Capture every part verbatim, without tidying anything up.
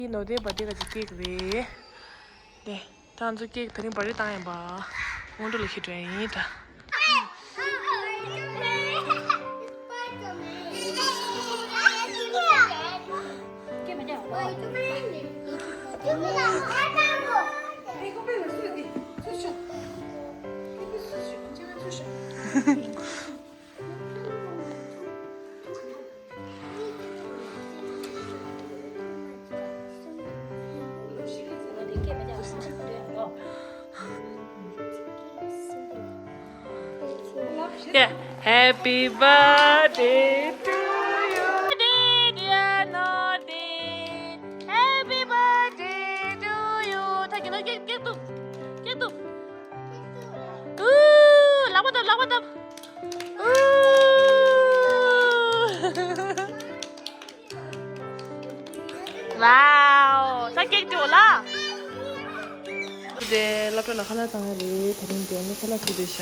ནོར་ལྡན་བར་ཐི་ཌེ་ག་ཅིག་ཀེག་རེད། དེ། ད་ང་ཚོ་ཀེག་དེ་རིང་བར་ཐི་ཌེ་བཏང་ཡིན་པ། སྔོན་འགྲོ་ལ་ཁྱེར་འགྲོ་ཡིན་ད། Yeah. Happy birthday to you. Dear Nordin. Happy birthday to you. ཐག་གི་ནོ་ཀེག་ཀེག་ཏུ། ཀེག་ཏུ། ཨུ། ལག་པ་བརྡབ། ལག་པ་བརྡབ། ཨུ། Wow. ད་ཀེག་ཏུ་ལ། དེ་སློབ་གྲྭ་ལ་ཁ་ལག་བཏང་ཡ་རེད། དེ་རིང་དེ་ནི་ཁ་ལག་ཟོས་བསྡད་ཤག་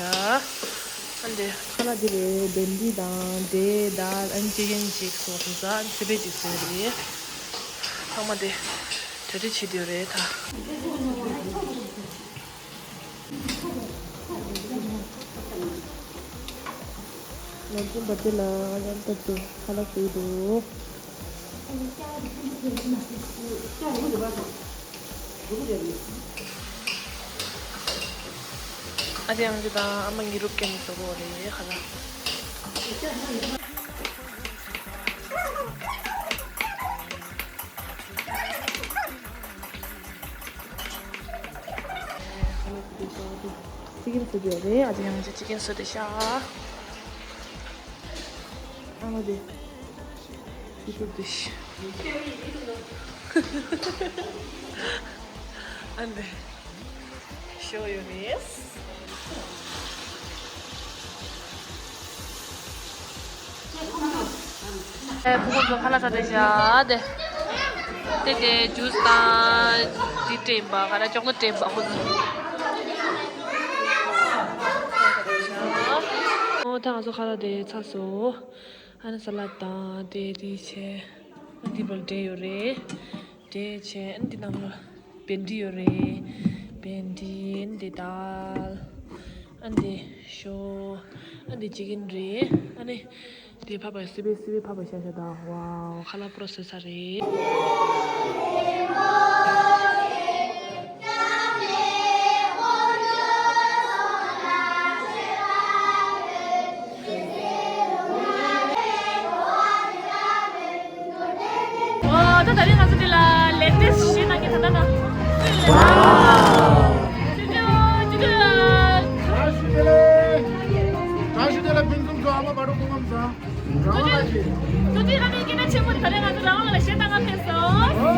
ཨ་འདི་ཁ་ལག་འདི་རེད། བན་ཌི་དང་འབྲས་དང་ཨ་ནི་ཅི་ཀན་ཅིག་སོགས་དེ་ཚོ། ཨ་ནི་སི་པན་ཅིག་བཟོས་རེད། ཚང་མ་དེ་གྲ་སྒྲིག་བྱེད་དུས་རེད་ད། ནོར་ལྡན་བར་ཐི་ཌེ་ལ་རམ་ཏག་ཏུ་ཁ་ལག་ཟོས་འདུག་ཨ་ཅེ་ཨང་ཅེ་དང་ཨ་མ་ངེད་རུབ་ཀན་ནི་བཟོ་གོ་རེད་ཁ་ལག་ཅི་ཀན་བཟོས་ཡོད་རེད། ཨ་ཅེ་ཡང་ཅི་ཅི་ཀན་བཟོས་བསྡད་ཤག་ཨ་མ་དེ། ཅི་ཐུབ་དེ་ཤི། ཨ་འདི། ཤོ་ཡོད་རེད། ཨེ། ཕྲུ་གུ་ཚོ་ཁ་ལག་ཟ་བསྡད་ཤག་དེ། དེ་དེ་ཇུས་དང་། འདི་སྤྲད་པ་ག་རེ། ཅོག་ལེ་སྤྲད་པ་ཁོ་ཚོ། ཨོ་ད་ང་ཚོ་ཁ་ལག་དེ་ཚར་སོང་། ཨ་ནི་ས་ལད་དང་དེ་དེ་བྱས། ཨ་འདི་བར་འབྲས་ཡོད་རེད། འབྲས་བྱས། ཨ་ནི་འདི་ནང་ལ་བན་ཌི་ཡོད་རེད། བན་ཌི། ཨ་ནི་འདི་དཱལ། ཨ་ནི་འདི་ཞོ། ཨ་ནི་འདི་ཅི་ཀན་རེད། ཨ་ནི་འདི་ཕ་པ་སི་པན། སི་པན་ཕ་པ་ཤ་ཤ་དང་། ཝའོ། ཁ་ལག་པོ་ར་བཟོས་ཚར་རེད། ཨོ། ད་ད་རེས་ང་ཚོ་འདི་ལ་ལེ་ཊེ་སི་ཊི་བཞེས་གནང་མཁན་ད་ལྟ་ན། ཅི་ཅི་ཅི་ཅི། བཀྲ་ཤིས་བདེ་ལེགས། བཀྲ་ཤིས་བདེ་ལེགས། ཕུན་སུམ་ཚོགས། ཨ་མ་བ་རུ་སྐུ་ཁམས་བཟང་། རང་དབང་ལགས་ཀྱིས། ཅི་ཅི། ཨ་མའི་སྐད་ཆ་ཆེན་པོ་དེ་ད་རེས་ང་ཚོ་རང་དབང་ལགས་ལ་བཞེས་གནང་ག་ཕེབས་སོང་། ཨོ།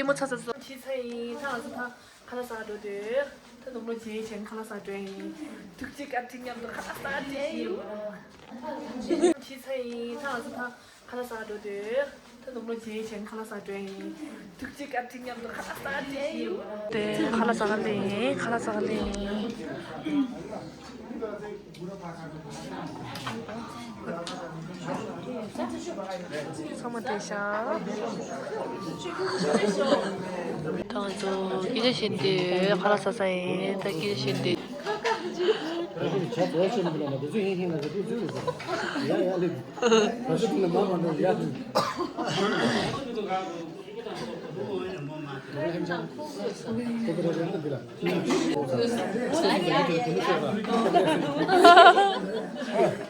ལྟད་མོ་ཚ་ཚ་ཚ། ཕྱི་ཚེ་ཡིན་ད་ང་ཚོ་ད་ཁ་ལག་ཟ་འགྲོ་དུས་ད་ནུབ་ལོ་རྗེས་ཆེན་ཁ་ལག་ཟ་འགྲོ་ཡིན། ཐུགས་རྗེ་བཀའ་དྲིན་མཉམ་དུ་ཁ་ལག་ཟ་འགྲོ་ཡིན། ཕྱི་ཚེ་ཡིན་ད་ང་ཚོ་ད་ཁ་ལག་ཟ་འགྲོ་དུས་ད་ནུབ་ལོ་རྗེས་ཆེན་ཁ་ལག་ཟ་འགྲོ་ཡིན། ཐུགས་རྗེ་བཀའ་དྲིན་མཉམ་དུ་ཁ་ལག་ཟ་འགྲོ་ཡིན། དེ་ཁ་ལག་ཟ་ག་ལེ་ཡིན། ཁ་ལག་ཟ་ག་ལེ་ཡིན། ཚང་མ་བསྡད་ཤག་ད་ང་ཚོ་སྐད་ཆ་བཤད་དུས་ཁ་ལག་ཟ་ས་ཡིན། ད་སྐད་ཆ་བཤད་དུས།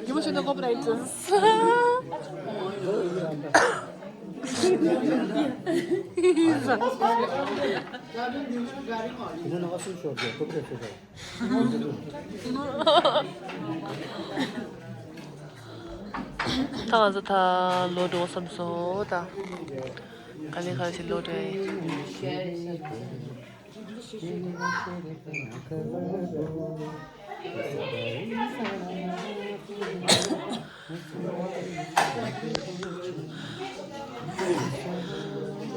You must know copyright this. ད་ང་ཚོ་ད་ལོག་འགྲོ་བསམ་སོང་ད། ག་ལེ་ག་ལེ་ཞིག་ལོག་འགྲོ་ཡིན།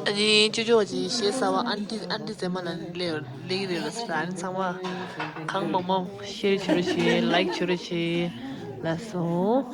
ཨ་ནི་ཅོ་ཅོ་གི་གཞས་གསར་པ་ཨན་ཊི་ཨན་ཊི་མཛེས་མ་ལ་སླེབས་སླེབས་ཀྱི་རེད་ལ་ཟེར། ཨ་ནི་ཚང་མ་གང་མང་མང་ཤེར་བྱེད་རོགས་བྱེད། ལའིཀ་བྱེད་རོགས་བྱེད་ལ་སོང་།